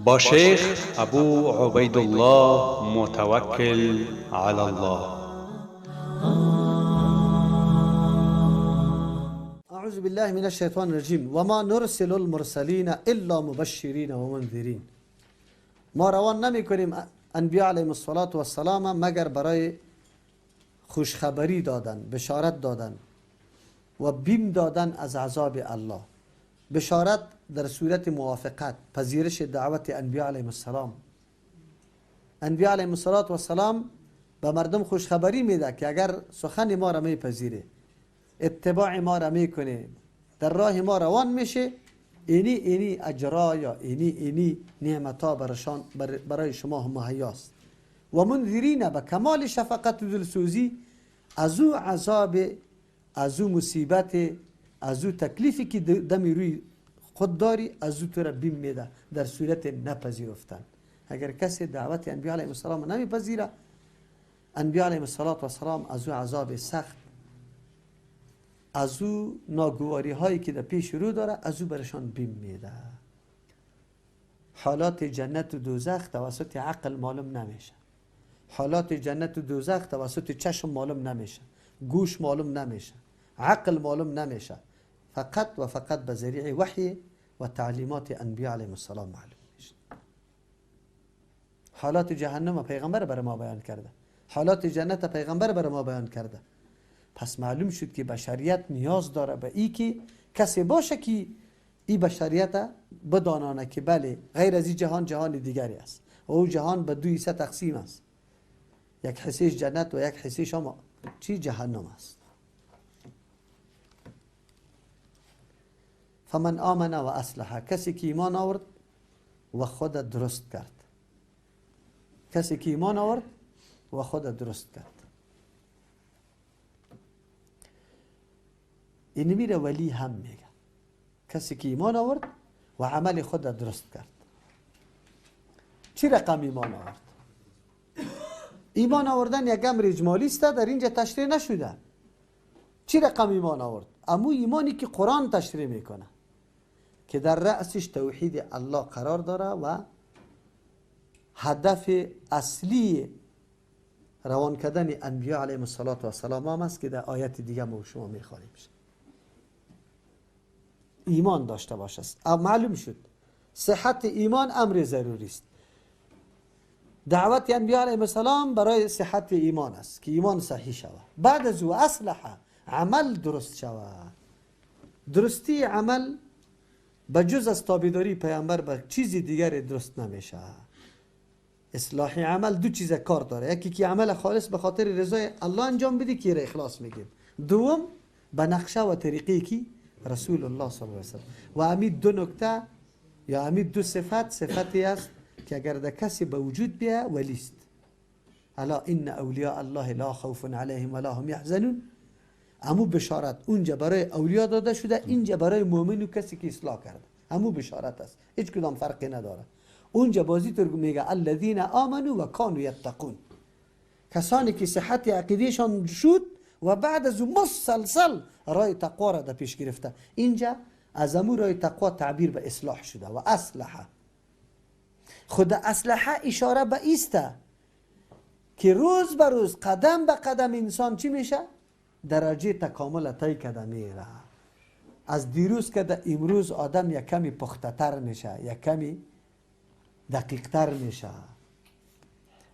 با شیخ ابو عبیدالله متوکل علی الله. اعوذ بالله من الشیطان الرجیم. و ما نرسل المرسلین الا مبشرین و منذرین. ما روان نمی کنیم انبیاء علیهم الصلاة والسلام مگر برای خوشخبری دادن، بشارت دادن و بیم دادن از عذاب الله. بشارت در صورت موافقت، پذیرش دعوت انبیاء علیهم السلام. انبیاء علیهم الصلاة والسلام به مردم خوشخبری میده که اگر سخن ما را میپذیره، اتباع ما را میکنه، در راه ما روان میشه، اینی اینی اجرا یا اینی اینی نعمتا برای شما مهیاست. و منذرین به کمال شفقت و دلسوزی از او عذاب، از او مصیبت، از او تکلیفی که دمی روی خود داری، از او تو را بیم میده در صورت نپذیرفتن. اگر کسی دعوت انبیاء علیهم السلام نمیپذیره، انبیاء علیهم السلام از او عذاب سخت، از او ناگواری هایی که در پیش رو داره، از او برشان بیم میده. حالات جنت و دوزخ توسط عقل معلوم نمیشه، حالات جنت و دوزخ توسط چشم معلوم نمیشه، گوش معلوم نمیشه، عقل معلوم نمیشه، فقط و فقط به ذریع وحی و تعلیمات انبیاء علیهم السلام معلوم میشه. حالات جهنم پیغمبر بر ما بیان کرده، حالات جنت پیغمبر بر ما بیان کرده. پس معلوم شد که بشریت نیاز داره به ای که کسی باشه که ای بشریت بدانانه که بله غیر از این جهان جهان دیگری است و او جهان به دو حصه تقسیم است، یک حصهش جنت و یک حصهش هم چی جهنم است. فمن آمن و اصلح، کسی که ایمان آورد و خود درست کرد، کسی که ایمان آورد و خود درست کرد، این میره ولی هم میگه. کسی که ایمان آورد و عمل خود درست کرد. چی رقم ایمان آورد؟ ایمان آوردن یک امر اجمالی است، در اینجا تشریح نشده. چی رقم ایمان آورد؟ امو ایمانی که قرآن تشریح میکنه که در رأسش توحید الله قرار داره و هدف اصلی روان کردن انبیاء علیهم الصلاة والسلام هم است که در آیت دیگه ما شما میخوانیم. ایمان داشته باشه. معلوم شد صحت ایمان امر ضروری است. دعوت انبیاء علیهم السلام برای صحت ایمان است که ایمان صحیح شود. بعد از او اصلح، عمل درست شود. درستی عمل به جز از تابعداری پیامبر به چیز دیگر درست نمیشه. اصلاح عمل دو چیز کار داره، یکی که عمل خالص به خاطر رضای الله انجام بدی که اخلاص میگیم، دوم به نقشه و طریقی که رسول الله صلی الله علیه و سلم. و امید دو نکته یا امید دو صفت، صفتی است که اگر در کسی به وجود بیا ولیست. الا ان اولیاء الله لا خوف علیهم ولا هم یحزنون. امو بشارت اونجا برای اولیا داده شده، اینجا برای مؤمن و کسی که اصلاح کرده امو بشارت است، هیچ کدام فرقی نداره. اونجا بازی تر میگه الذین آمنوا و کانوا یتقون، کسانی که صحت عقیدهشان شد و بعد از مسلسل رای تقوا را در پیش گرفته. اینجا از امو رای تقوا تعبیر به اصلاح شده و اصلحه. خود اصلحه اشاره به ایسته که روز به روز قدم به قدم انسان چی میشه؟ درجه تکامل طی کرده میره. از دیروز که در امروز آدم یک کمی پخته تر میشه، یک کمی دقیق تر میشه.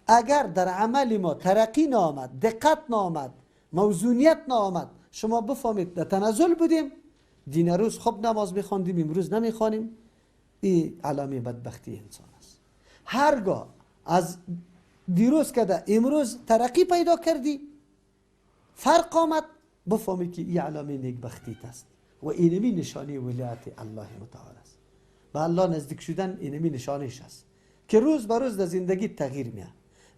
اگر در عمل ما ترقی نامد، دقت نامد، موزونیت نامد، شما بفهمید در تنزل بودیم، دین روز خوب نماز میخواندیم، امروز نمیخوانیم، این علامه بدبختی انسان است. هرگاه از دیروز که در امروز ترقی پیدا کردی، فرق آمد، بفهمی که این علامه نیکبختی است و اینمی نشانه ولایت الله متعال است. به الله نزدیک شدن اینمی نشانش است که روز به روز در زندگی تغییر میاد.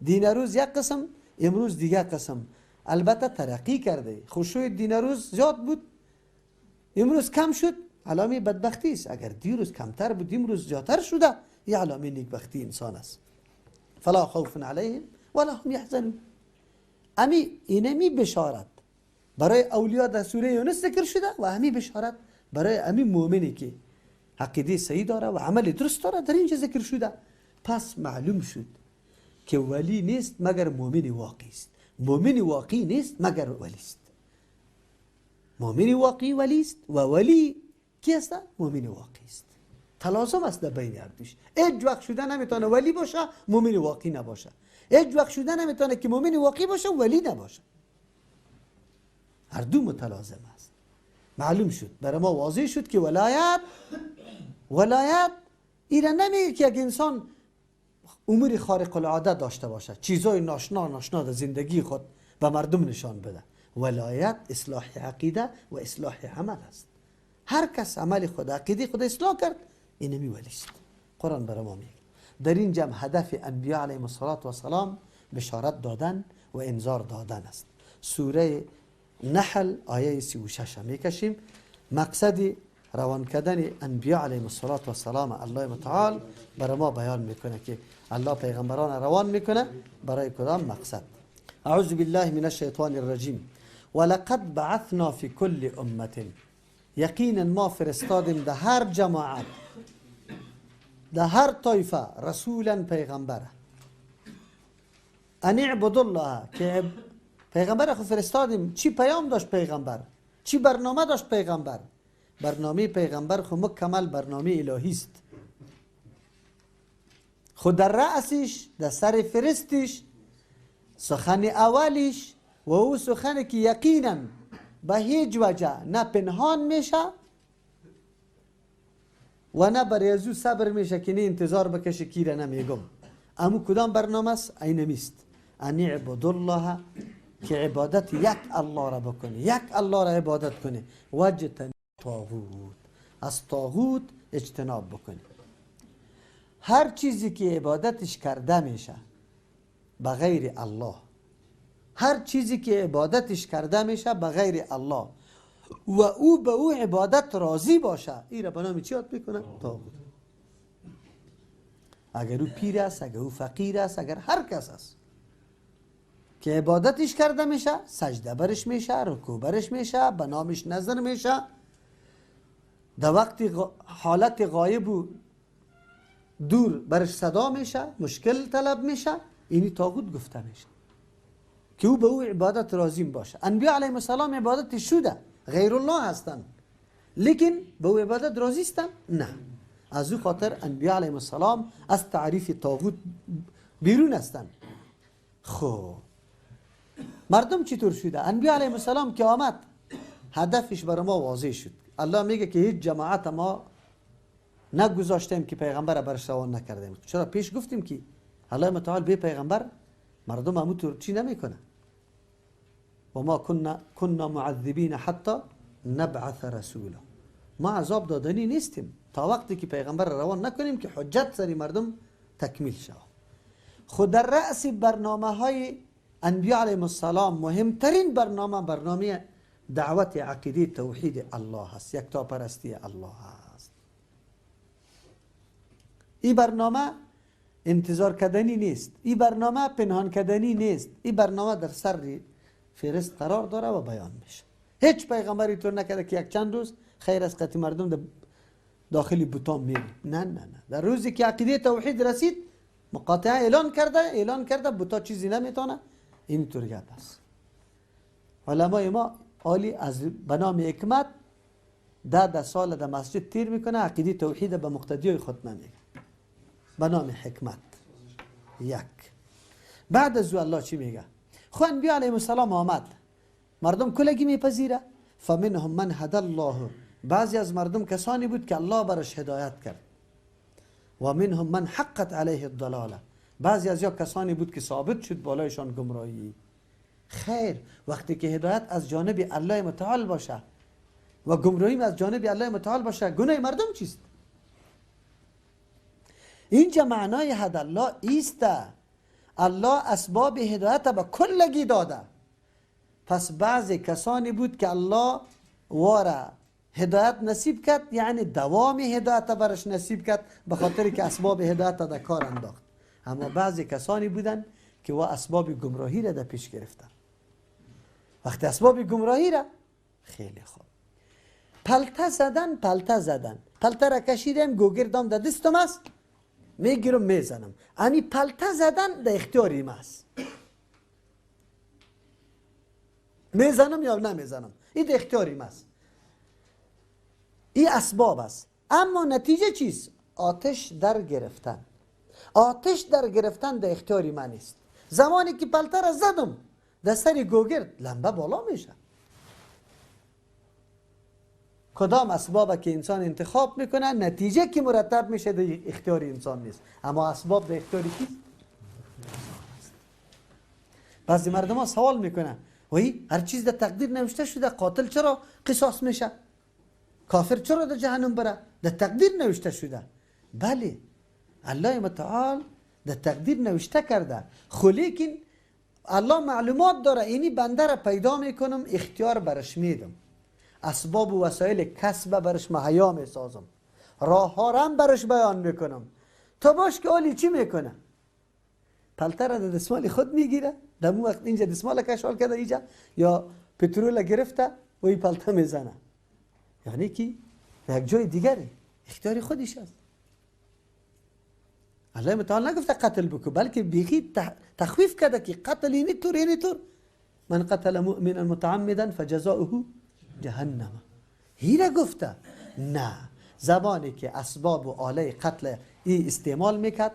دین روز یک قسم، امروز دیگه قسم. البته ترقی کرده، خشوع دین روز زیاد بود، امروز کم شد، علامه بدبختی است. اگر دیروز کمتر بود امروز زیادتر شده، این علامه نیکبختی انسان است. فلا خوف علیهم ولا هم یحزنون. امی اینمی بشارت برای اولیا در سوره یونس ذکر شده و امی بشارت برای امی مؤمنی که عقیده صحیح داره و عمل درست داره، در اینجا ذکر شده. پس معلوم شد که ولی نیست مگر مؤمن واقعی است، مؤمن واقعی نیست مگر ولی است. مؤمن واقعی ولی است و ولی کی است؟ مؤمن واقعی است. تلازم است در بین هر دوش. هیچ وقت شده نمیتونه ولی باشه مؤمن واقعی نباشه، هیچ وقت شده نمیتونه که مؤمن واقعی باشه ولی نباشه. هر دو متلازم است. معلوم شد برای ما، واضح شد که ولایت ایره نمیگه که یک انسان امور خارق العاده داشته باشه، چیزای ناشنا در زندگی خود به مردم نشان بده. ولایت اصلاح عقیده و اصلاح عمل است. هر کس عمل خود، عقیده خود اصلاح کرد، اینمی ولی است. قرآن برای ما میگه در این جمع هدف انبیا علیهم الصلاة والسلام بشارت دادن و انذار دادن است. سوره نحل آیه 36 میکشیم. مقصد روان کردن انبیا علیهم الصلاة والسلام الله متعال برای ما بیان میکنه که الله پیغمبران روان میکنه برای کدام مقصد. اعوذ بالله من الشیطان الرجیم. ولقد بعثنا فی کل امه، یقینا ما فرستادیم در هر جماعت، در هر طایفه رسولا پیغمبر، ان اعبدوا الله، که پیغمبر خو فرستادیم. چی پیام داشت پیغمبر؟ چی برنامه داشت پیغمبر؟ برنامه پیغمبر خو مکمل برنامه الهی است. خود در رأسش، در سر فرستش، سخن اولیش و او سخن که یقینا به هیچ وجه نه پنهان میشه و نه برای ازو صبر میشه که نه انتظار بکشه کی را نمیگم. امو کدام برنامه است؟ اینمیست ان اعبدوا الله، که عبادت یک الله را بکنه، یک الله را عبادت کنه، واجتنب طاغوت، از طاغوت اجتناب بکنه. هر چیزی که عبادتش کرده میشه بغیر الله، هر چیزی که عبادتش کرده میشه بغیر الله و او به او عبادت راضی باشه، این را به نام چی یاد میکنه؟ طاغوت. اگر او پیر است، اگر او فقیر است، اگر هر کس است که عبادتش کرده میشه، سجده برش میشه، رکوع برش میشه، به نامش نظر میشه، در وقت حالت غایب و دور برش صدا میشه، مشکل طلب میشه، اینی طاغوت گفته میشه که او به او عبادت راضی باشه. انبیاء علیهم السلام عبادت شده، غیر الله هستند، لیکن به او عبادت راضی هستند؟ نه. از او خاطر انبیاء علیهم السلام از تعریف طاغوت بیرون هستند. خب مردم چطور شده؟ انبیاء علیهم السلام که آمد هدفش برای ما واضح شد. الله میگه که هیچ جماعت ما نگذاشتیم که پیغمبر برش روان نکردیم. چرا؟ پیش گفتیم که الله متعال بی پیغمبر مردم همونطور چی نمیکنه. و ما کنا معذبین حتی نبعث رسولا، ما عذاب دادنی نیستیم تا وقتی که پیغمبر روان نکنیم که حجت سری مردم تکمیل شود. خود در رأس برنامه های انبیاء علیهم السلام مهمترین برنامه، برنامه دعوت عقیده توحید الله است، یکتاپرستی الله است. این برنامه انتظار کردنی نیست، این برنامه پنهان کردنی نیست، این برنامه در سر فهرست قرار داره و بیان میشه. هیچ پیغمبری طور نکرده که یک چند روز خیر از قطع مردم در داخل بوتان میره. نه نه نه، در روزی که عقیده توحید رسید مقاطعه اعلان کرده، اعلان کرده بوتا چیزی نمیتونه. این طور گپ است. علمای ما عالی از به نام حکمت 10 سال در مسجد تیر میکنه، عقیده توحید به مقتدیای خود نمیگه به نام حکمت. یک بعد از الله چی میگه؟ خو انبیاء علیهم السلام آمد، مردم کلگی میپذیره. فمنهم من هدى الله، بعضی از مردم کسانی بود که الله برش هدایت کرد. و منهم من حقت علیه الضلاله، بعضی از یا کسانی بود که ثابت شد بالایشان گمراهی. خیر، وقتی که هدایت از جانب الله متعال باشه و گمراهی از جانب الله متعال باشه، گناه مردم چیست؟ اینجا معنای هدى الله ایست، الله اسباب هدایت به کلگی داده. پس بعضی کسانی بود که الله واره هدایت نصیب کرد، یعنی دوام هدایت برش نصیب کرد به خاطر که اسباب هدایت در کار انداخت. اما بعضی کسانی بودن که وا اسباب گمراهی را در پیش گرفتن. وقتی اسباب گمراهی را خیلی خوب پلته زدن، پلته زدن. پلته را کشیدم، گوگردم در دستم است، میگیرم میزنم. امی پلته زدن در اختیاری ما است، میزنم یا نمیزنم، این در اختیاری ما است، این اسباب است. اما نتیجه چیست؟ آتش در گرفتن. آتش در گرفتن در اختیاری من نیست. زمانی که پلته را زدم در سر گوگرد، لمبه بالا میشه. کدام اسباب که انسان انتخاب میکنه، نتیجه که مرتب میشه در اختیار انسان نیست، اما اسباب در اختیار کیست؟ بعضی مردم ها سوال میکنن وی هر چیز در تقدیر نوشته شده، قاتل چرا قصاص میشه؟ کافر چرا در جهنم بره؟ در تقدیر نوشته شده. بله، الله متعال در تقدیر نوشته کرده، خو لیکن الله معلومات داره، اینی بنده را پیدا میکنم، اختیار برش میدم، اسباب و وسایل کسب برش مهیا میسازم، راه ها را هم برش بیان میکنم. تا باش که آلی چی میکنه؟ پلته را در دستمال خود میگیره، در اون وقت اینجا دستمال کشال کرده، اینجا یا پترول گرفته و این پلته میزنه، یعنی که یک جای دیگره، اختیار خودش است. الله متعال نگفته قتل بکو، بلکه بیخی تخویف کرده که قتل اینی طور اینی طور، من قتل مؤمنا متعمدا فجزاؤه جهنم. هیره گفته نه، زمانی که اسباب و آله قتل ای استعمال میکرد،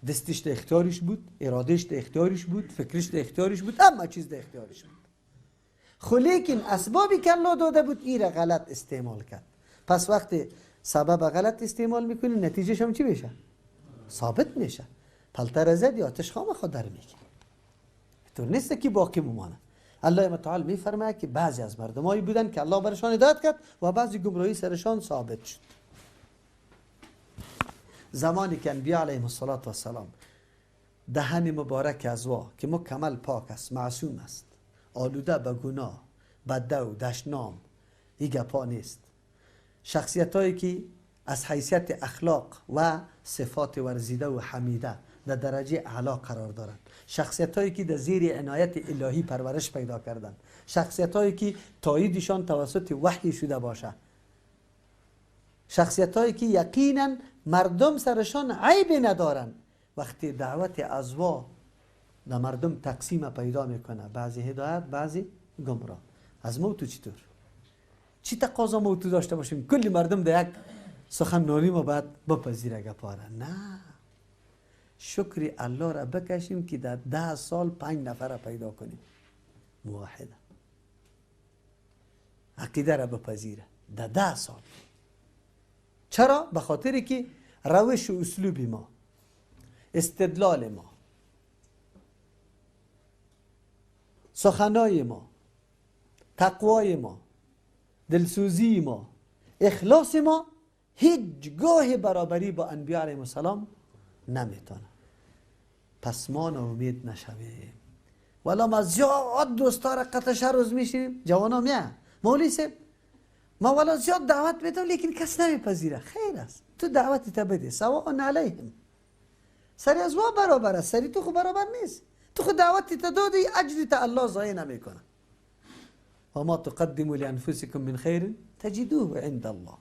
دستش در اختیارش بود، ارادهش در اختیارش بود، فکرش در اختیارش بود، اما چیز در اختیارش بود. خو لیکن اسبابی که الله داده بود ای را غلط استعمال کرد. پس وقتی سبب غلط استعمال میکنی، نتیجهش هم چی میشه؟ ثابت میشه. پلته را زدی، آتش خام خود در میگیری، طور نیست که باقی بمانه. الله متعال میفرماید که بعضی از مردمایی بودن که الله برشان هدایت کرد و بعضی گمراهی سرشان ثابت شد. زمانی که انبیا علیهم الصلاة والسلام دهن مبارک از وا که مکمل پاک است، معصوم است، آلوده به گناه، بده و دشنام، این گپا نیست، شخصیت هایی که از حیثیت اخلاق و صفات ورزیده و حمیده در درجه اعلی قرار دارند، شخصیت هایی که در زیر عنایت الهی پرورش پیدا کردند، شخصیت هایی که تاییدشان توسط وحی شده باشه، شخصیت هایی که یقینا مردم سرشان عیب ندارند، وقتی دعوت ازوا در مردم تقسیم پیدا میکنه، بعضی هدایت بعضی گمراه. از موتو چطور؟ چی تقاضا موتو داشته باشیم؟ کلی مردم در یک سخنرانی ما باید بپذیره گپاره؟ نه، شکر الله را بکشیم که در 10 سال 5 نفر را پیدا کنیم موحده، عقیده را بپذیره در 10 سال. چرا؟ به خاطر که روش و اسلوب ما، استدلال ما، سخنای ما، تقوای ما، دلسوزی ما، اخلاص ما هیچگاه برابری با انبیا علیهم السلام نمیتونه. پس ما ناامید نشویم. ولی ما زیاد دوستا را قطع روز میشیم، جوانا میان مولوی صاحب ما والا زیاد دعوت میدم لیکن کس نمیپذیره. خیر است، تو دعوتی تا بده، سواء علیهم، سری از وا برابر است، سری تو خو برابر نیست، تو خو دعوتی تا دادی، اجری تا الله ضایع نمیکنه. و ما تقدموا لانفسکم من خیر تجدوه عند الله.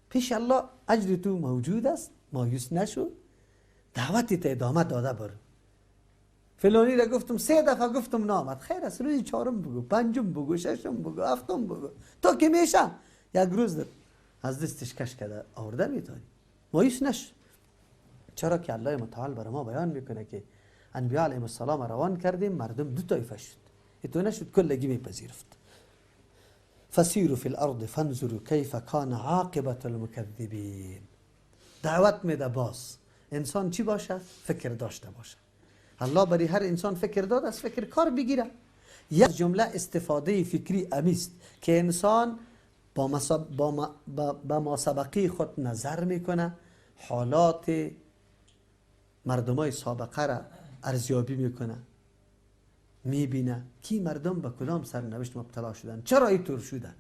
پیش الله اجر تو موجود است، مایوس نشو، دعوتی تا ادامه داده برو. فلانی را گفتم 3 دفعه گفتم نامد، خیر است، روزی 4 بگو، 5 بگو، 6 بگو، 7 بگو، تا که میشه یک روز از دستش کش کرده آورده میتونی. مایوس نشو. چرا که الله متعال برای ما بیان میکنه که انبیا علیهم السلام روان کردیم، مردم 2 طایفه شد، اتو نشد کلگی میپذیرفت. فسیروا فی الارض فانظروا کیف کان عاقبت المکذبین. دعوت میده باز انسان چی باشه؟ فکر داشته باشه. الله برای هر انسان فکر داد، از فکر کار بگیره. یک جمله استفاده فکری امیست که انسان با ماسبقی خود نظر میکنه، حالات مردمای سابقه را ارزیابی میکنه، میبینه کی مردم به کدام سرنوشت مبتلا شدن، چرا اینطور شدن.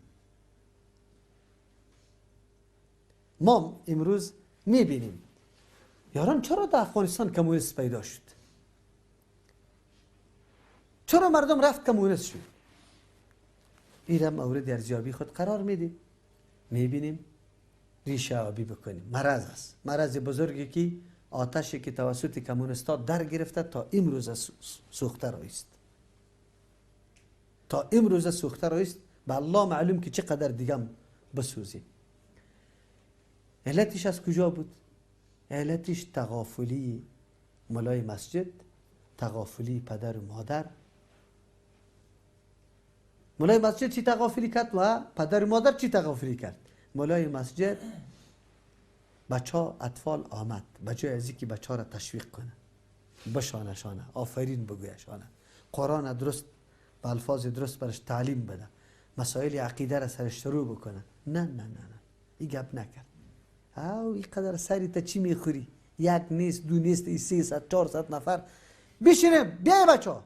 ما امروز میبینیم یاران چرا در افغانستان کمونیست پیدا شد، چرا مردم رفت کمونیست شد. این را مورد ارزیابی خود قرار میدیم، میبینیم ریشه آبی بکنیم. مرض است، مرض بزرگی که آتشی که توسط کمونیستا در گرفته تا امروز سوخته رایست، تا امروز سوخته رایست. به الله معلوم که چقدر دیگم بسوزیم. علتش از کجا بود؟ علتش تغافلی ملای مسجد، تغافلی پدر و مادر. ملای مسجد چی تغافلی کرد و پدر و مادر چی تغافلی کرد؟ ملای مسجد بچه ها اطفال آمد، بجای از اینکه بچه ها را تشویق کنه، بشانه شانه، آفرین بگویه شانه، قرآن درست به الفاظ درست برش تعلیم بده، مسائل عقیده را سرش شروع بکنه. نه نه نه نه، این گپ نکرد. او این قدر سری تا چی میخوری؟ یک نیست، دو نیست، ای 300 400 نفر بشینیم. بیای بچه ها،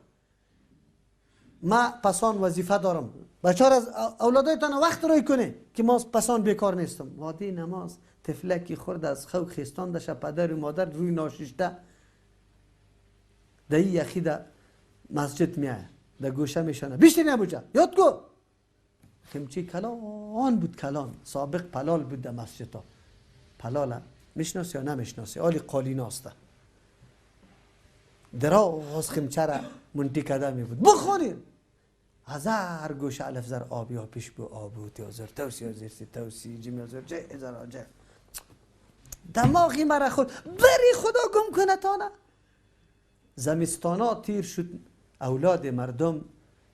ما پسان وظیفه دارم، بچه ها از اولادایتان وقت روی کنه که ما پسان بیکار نیستم. وادی نماز طفلکی خورد از خو خیستان دشه، پدر و مادر روی ناششته در یخی در مسجد میایه، در گوشه میشانه، بیشتر نبوجه یاد کو. خمچی کلان بود، کلان سابق پلال بود در مسجد ها. پلال میشناسی یا نمیشناسی؟ آلی قالیناسته دراز خمچه را منتی کده می بود. بخونیم هزار گوشه الف زر آبی ها پیش بو آبو تیازر توسی ازر سی توسی جیم ازر جه ازر آجه دماغی مرا خود بری خدا گم کنه تانه. زمستانا تیر شد، اولاد مردم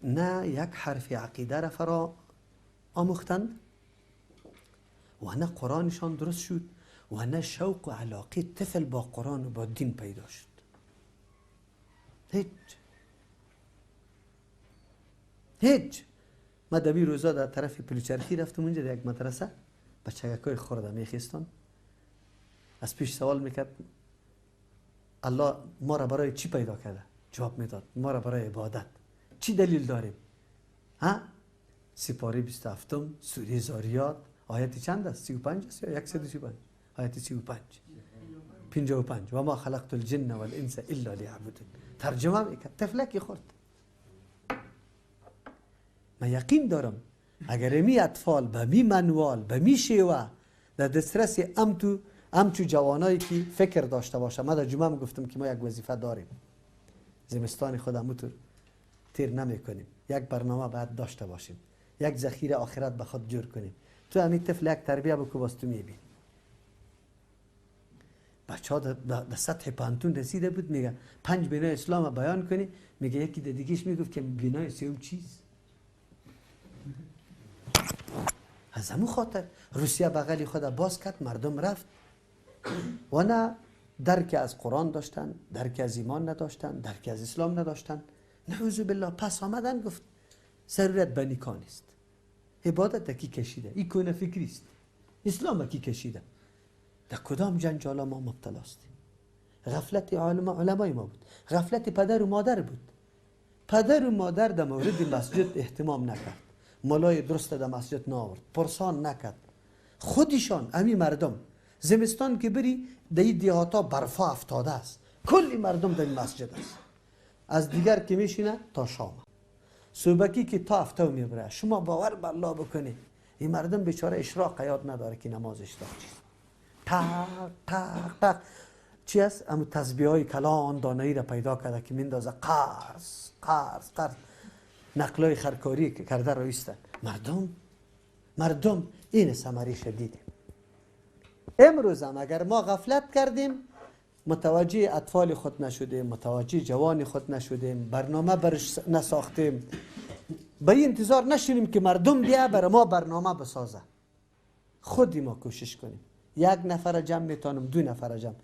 نه یک حرف عقیده را فرا آموختند و نه قرآنشان درست شد و نه شوق و علاقه طفل با قرآن و با دین پیدا شد. هیچ هیچ. ما دبی روزا در طرف پلوچرخی رفتم، اونجا در یک مدرسه بچگکای خورده میخیستان. از پیش سوال میکرد الله ما را برای چی پیدا کرده؟ جواب میداد ما را برای عبادت. چی دلیل داریم؟ ها؟ سپاره 27 سوره زاریات آیت چند است؟ 35 است یا 135؟ آیت 35 55 و ما خلقت الجن والانس الا لیعبدون. ترجمه میکرد، طفلکی خورد. من یقین دارم اگر می اطفال به می منوال به می شیوه در دسترس امتو جوانایی که فکر داشته باشه. من در جمعه هم گفتم که ما یک وظیفه داریم، زمستان خود همونطور تیر نمی کنیم، یک برنامه باید داشته باشیم، یک ذخیره آخرت به خود جور کنیم. تو همین طفل یک تربیه بکو باز تو میبینی. بچه ها در سطح پانتون رسیده بود، میگه 5 بنای اسلام بیان کنی، میگه یکی دیگهش میگفت که بنای سوم چیز. از همون خاطر روسیه بغلی خود باز کرد، مردم رفت و نه درک از قرآن داشتن، درک از ایمان نداشتن، درک از اسلام نداشتن. نعوذ بالله. پس آمدن گفت ضرورت به نکاح نیست، عبادت کی کشیده، این کونه فکری است، اسلام کی کشیده. در کدام جنجال ما مبتلا هستیم؟ غفلت علمای ما بود، غفلت پدر و مادر بود. پدر و مادر در مورد مسجد اهتمام نکرد، ملای درست در مسجد نآورد، پرسان نکرد. خودشان امی مردم زمستان که بری در این دیهاتا برفا افتاده است، کلی مردم در این مسجد است، از دیگر که میشینه تا شام، صبحکی که تا افتاو میبره. شما باور به الله بکنید این مردم بیچاره اشراق یاد نداره که نماز اشراق چیست. تق تق تق چی است؟ اما تسبیح های کلان دانایی را پیدا کرده که میندازه قرض قرض قرض، نقلای خرکاری که کرده را ایستن. مردم این ثمره شدیدیم. امروز هم اگر ما غفلت کردیم، متوجه اطفال خود نشدیم، متوجه جوان خود نشدیم، برنامه برش نساختیم، به این انتظار نشینیم که مردم بیا برای ما برنامه بسازه. خودی ما کوشش کنیم، یک نفر جمع میتونم، 2 نفر جمع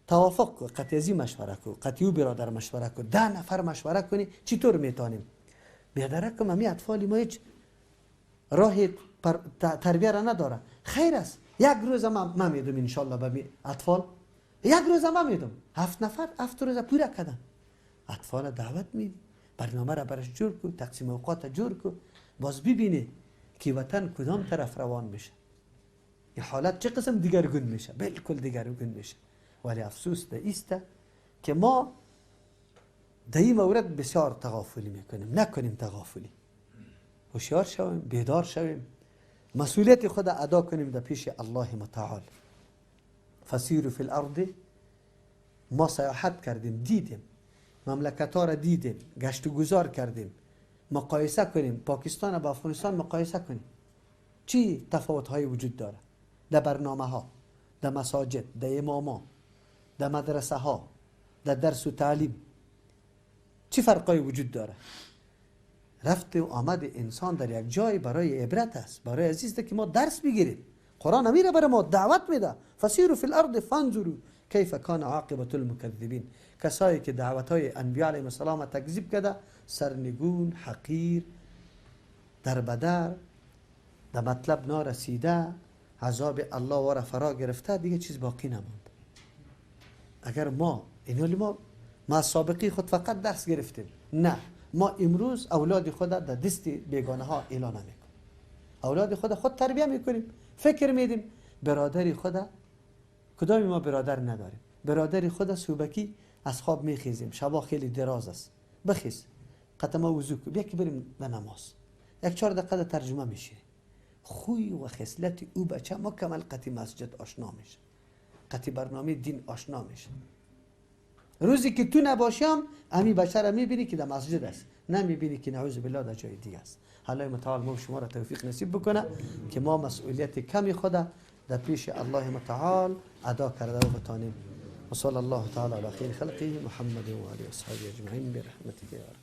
توافق کو، قطعی مشوره کو، قطعی برادر مشوره کو، 10 نفر مشوره کنی چطور میتونیم بیادرکم همی اطفال ما هیچ راه تربیه را نداره. خیر است، یک روز ما میدم انشالله به اطفال، یک روز ما میدم 7 نفر 7 روز پورا کردن. اطفال دعوت میدی، برنامه را برش جور کو، تقسیم اوقات جور کو، باز ببینی که وطن کدام طرف روان میشه، این حالت چه قسم دیگرگون میشه، بالکل دیگرگون میشه. ولی افسوس ده ایسته که ما در این مورد بسیار تغافلی میکنیم. نکنیم تغافلی، هوشیار شویم، بیدار شویم. مسئولیت خود ادا کنیم در پیش الله متعال. فسیروا فی الارض، ما سیاحت کردیم، دیدیم مملکت ها را دیدیم، گشت و گذار کردیم، مقایسه کنیم پاکستان با افغانستان، مقایسه کنیم چی تفاوت های وجود داره در برنامه ها، در مساجد، در اماما، در مدرسه ها، در درس و تعلیم، چی فرقای وجود داره. رفت و آمد انسان در یک جای برای عبرت است، برای عزیز که ما درس بگیریم. قرآن امیره برای ما دعوت میده، فسیروا فی الارض فانظروا کیف کان عاقبة المکذبین. کسایی که دعوت های انبیاء علیهم السلام تکذیب کرده، سرنگون، حقیر، در بدر، در مطلب نارسیده، عذاب الله واره فرا گرفته، دیگه چیز باقی نماند. اگر ما اینالی ما از سابقی خود فقط درس گرفتیم، نه، ما امروز اولاد خود در دست بیگانه ها اعلان نمیکنیم، اولاد خود تربیه میکنیم، فکر میدیم. برادر خود، کدامی ما برادر نداریم، برادر خود صوبکی از خواب میخیزیم، شبا خیلی دراز است، بخیز قطمه وضو کن، بیا که بریم به نماز، یک 4 دقیقه ترجمه میشه، خوی و خصلت او بچه مکمل قطی مسجد آشنا میشه، قطی برنامه دین آشنا میشه. روزی که تو نباشیم امی بچه را میبینی که در مسجد است، نمیبینی که نعوذ بالله در جای دیگه است. الله متعال ما شما را توفیق نصیب بکنه که ما مسئولیت کمی خود در پیش الله متعال ادا کرده و بتانیم. و صلی الله تعالی علی خیر خلقه محمد و آله و اصحابه اجمعین برحمتک یا رب.